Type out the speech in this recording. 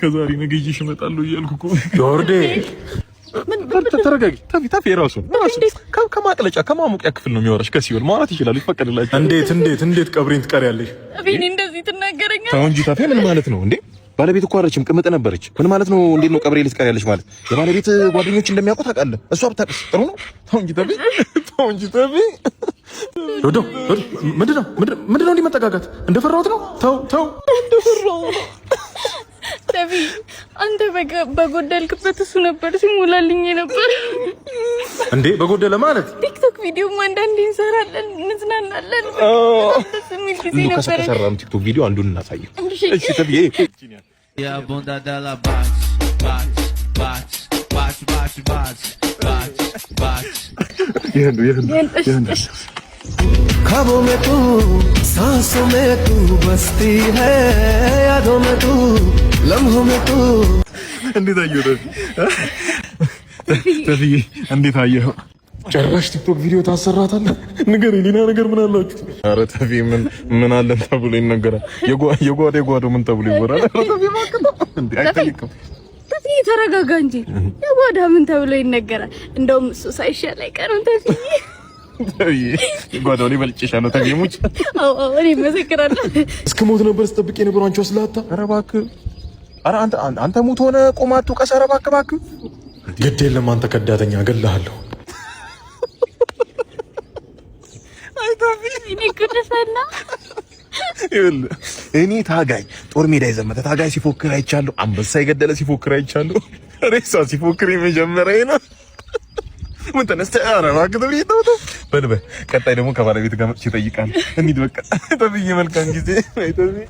ከዛሬ ነገ ይዤሽ እመጣለሁ እያልኩ እኮ። ዮርዴ። ተረጋጊ። ተፊ ተፊ የራሱ ራሱ ከማቅለጫ ከማሞቂያ ክፍል ነው የሚያወራሽ። ከሲኦል ማውራት ይችላል፣ ይፈቀድላቸው። እንዴት እንዴት እንዴት ቀብሬን ትቀሪያለሽ? ቢኒ፣ እንደዚህ ትናገረኛለህ? ተው እንጂ ተፊ፣ ምን ማለት ነው እንዴ? ባለቤት እኮ አለችም፣ ቅምጥ ነበረች። ምን ማለት ነው? እንዴት ነው ቀብሬ ልትቀሪያለሽ ማለት? የባለቤት ጓደኞች እንደሚያውቁ ታውቃለህ። እሷ ብታውቅስ ጥሩ ነው። ተው እንጂ ተፊ፣ ተው እንጂ ተፊ። ዶዶ፣ ምንድን ነው ምንድን ነው? እንዲህ መጠጋጋት እንደፈራሁት ነው። ተው ተው። እንደፈራሁት ነው። ተፊ፣ አንተ በጎደልክበት እሱ ነበር ሲሞላልኝ ነበር። እንዴ፣ በጎደለ ማለት? ቲክቶክ ቪዲዮም አንዳንዴ እንሰራለን፣ እንዝናናለን። ደስ የሚል ጊዜ ነበር። ከሰራም ቲክቶክ ቪዲዮ አንዱን እናሳየው። እሺ ተፊ። E a bunda dela bate, bate, bate, bate, bate, bate, bate, bate. ይሄን ነው፣ ይሄን ነው፣ ይሄን ነው። ख्वाबों में तू, सांसों में तू बसती है, यादों में तू, लम्हों में तू। እንዴት አየኸው ተፊ? ተፊዬ፣ እንዴት አየኸው? ጭራሽ ቲክቶክ ቪዲዮ ታሰራታለህ? ንገረኝ፣ ሌላ ነገር ምን አላችሁ? ኧረ ተፊ፣ ምን ምን አለን ተብሎ ይነገራል? የጓዶ የጓዶ ምን ተብሎ ይወራል? ኧረ ተፊ እባክህ ተው እንዴ፣ አይጠይቅም። ተፊ፣ ተረጋጋ እንጂ፣ የጓዳ ምን ተብሎ ይነገራል? እንደውም እሱ ሳይሻል አይቀርም ተፊ። ተፊ፣ የጓዳው ላይ በልጬሻለሁ። ተፊ ሙች። አዎ አዎ፣ እኔ እመሰክራለሁ። እስከ ሞት ነበር ስጠብቅ የነበረው አንቺ ወስላታ። ኧረ እባክህ፣ ኧረ አንተ አንተ ሙት ሆነ ቆማቱ ቀስ። ኧረ እባክህ እባክህ። ግድ የለም አንተ ከዳተኛ፣ እገልሃለሁ። እኔ ጉድፈላ። ይኸውልህ፣ እኔ ታጋይ፣ ጦር ሜዳ የዘመተ ታጋይ ሲፎክር አይቻለሁ። አንበሳ የገደለ ሲፎክር አይቻለሁ። ሬሳ ሲፎክር የመጀመሪያ ነው። ምን ተነስተህ? ኧረ እባክህ ተብዬ፣ ተው ተው፣ በል በል። ቀጣይ ደግሞ ከባለቤት ጋር መጥቼ እጠይቃለሁ። እንሂድ በቃ ተብዬ። መልካም ጊዜ። አይ ተብዬ።